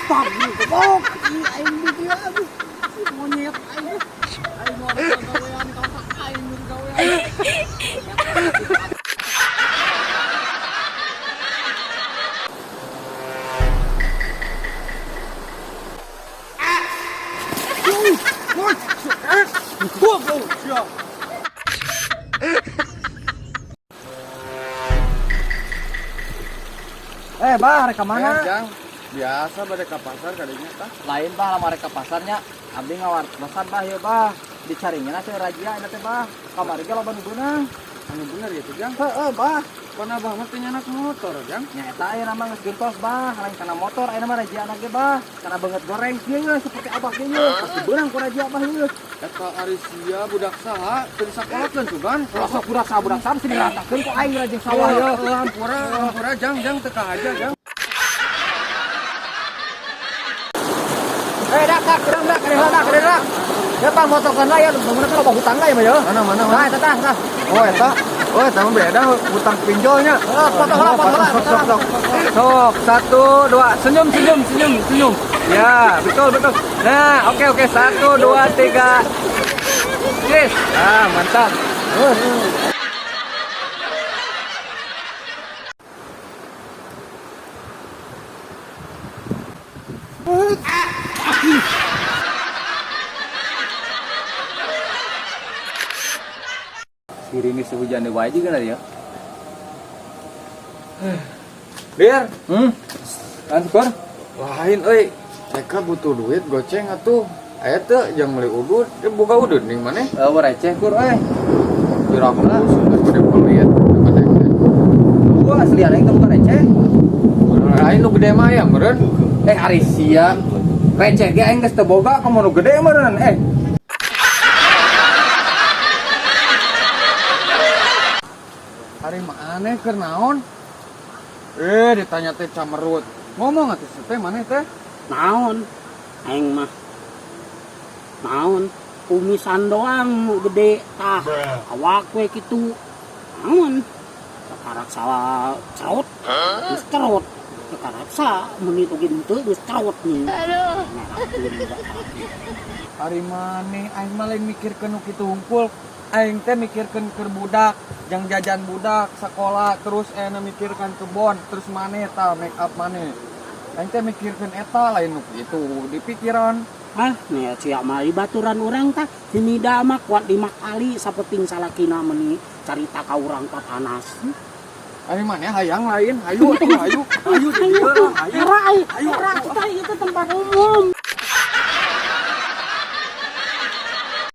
Astagfirullah. Goblok. Ih, aing di dieu aduh. Ih, monyet aing. Aing mau ada gawean ka otak aing nu gawean. Goblok sia. Eh, Bah, rek ka mana? Eh, Jang, biasa bade ka pasar kadinya tah. Lain bah, lamun rek ka pasarnya. Abdi ngawartosan bah ieu bah. Dicaringin atuh razia eta teh bah. Kamari ge loba nu beunang. Anu bener ya tuh, Jang. Heeh, bah. Pan abah mah teh nyanak motor, Jang. Nya eta ayeuna mah geus gentos bah, lain kana motor ayeuna mah razia ge bah. Kana beungeut goreng kieu ye seperti abah kieu ye. Pasti beunang ku razia bah ieu. Eta ari sia budak saha teu disakolakeun sugan. Sok budak saha mesti diratakeun ku aing rajin sawah ye. Heeh, hampura, hampura Jang, Jang teu kahaja, Jang. Eh, dak, dak, dak, dak, dak, dak, dak, dak. Ya pang motokeun lah ya, bangunan teh loba hutang lah ya mah ya. Mana mana Nah, mana. eta tah, tah. Oh, eta. Oh, eta mah beda hutang pinjolnya. Oh, foto lah, foto lah, Sok, sok, sok. Sok, satu, dua, senyum, senyum, senyum, senyum. Ya, betul, betul. Nah, oke, oke, satu, dua, tiga. Chris. Ah, mantap. Gerimis hujan di wae juga ya. Bir, Kan syukur. lain euy. Eka butuh duit goceng atuh. Aya teu jang meuli udud, dia boga udud ning maneh. Eh, receh kur euy. Jurang geus gede pelit, gede. Gua asli aing teh bukan receh. Lain nu gede mah ya meureun. Eh, ari sia. Receh ge aing geus teu boga komo nu gede meureun. Eh, Ari maneh keur naon? Eh, ditanya teh camerut. Ngomong atuh teh maneh teh. Naon? Aing mah. Naon? Kumisan doang nu gede tah. Awak we kitu. Naon? Kakarak salah cerot. Geus cerot. Kakarak sa meuni oge henteu geus cerot nih. Aduh. Ari maneh aing mah lain mikirkeun nu kitu hungkul. Aing teh mikirkeun keur budak, jang jajan budak, sekolah, terus ayeuna mikirkan kebon, terus maneh tah make up maneh. Aing teh mikirkeun eta lain nu kitu di pikiran. Ah, nih sia mah baturan urang tah Hinida mah kuat 5 kali sapeting salakina meuni carita ka urang papanas. Ari maneh hayang lain, hayu atuh hayu, hayu di dieu lah, hayu. Era, era, kita itu tempat umum.